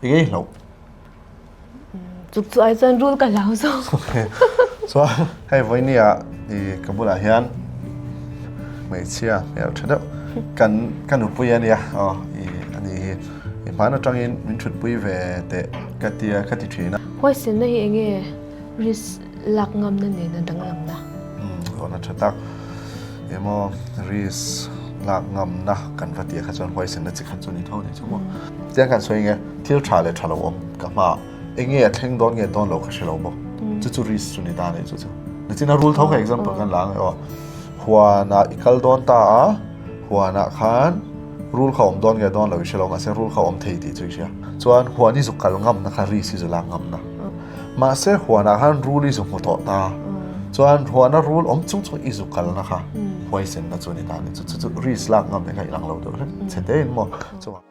Enge i hlauh? Chuk chu ai chuan rul ka hlau zawk. Okay. Chuan hei vawiini ah i ka bulah hian hmeichhia hmel tha deuh kan ka nupui a nia aw i ani hi i hman atangin min thutpui ve teh ka tia ka ti thin a. Huaisenna hi enge risk lak ngamna nena danglamna? Umm zawhna tha tak emaw risk lak ngamna kan va tih ah kha chuan huaisenna chi khat chu ni tho ni chu maw. Tiang kan sawi nge thil tha leh tha lo awm ka hma eng nge a thleng dawn nge dawn lo ka hre lo bawk. Chu chu risk chu ni ta a ni chu chu. Nichina rul tho kha example kan la ang e aw. Huanah i kal dawn ta a, huanah khan rul kha awm dawn nge dawn lo i hre lo mahse rul kha awm thei tih chu i hria. Chuan huan i zu kal ngamna kha risk i zu lak ngamna. Mahse huanah khan rul i zu hmu tawh ta. Chuan huana rul awm chung chung i zu kalna kha huaisenna chu a ni ta a ni. Chu chu risk lak ngam eng kha i lang lo deuh hlek chhe te in maw. Chuvang.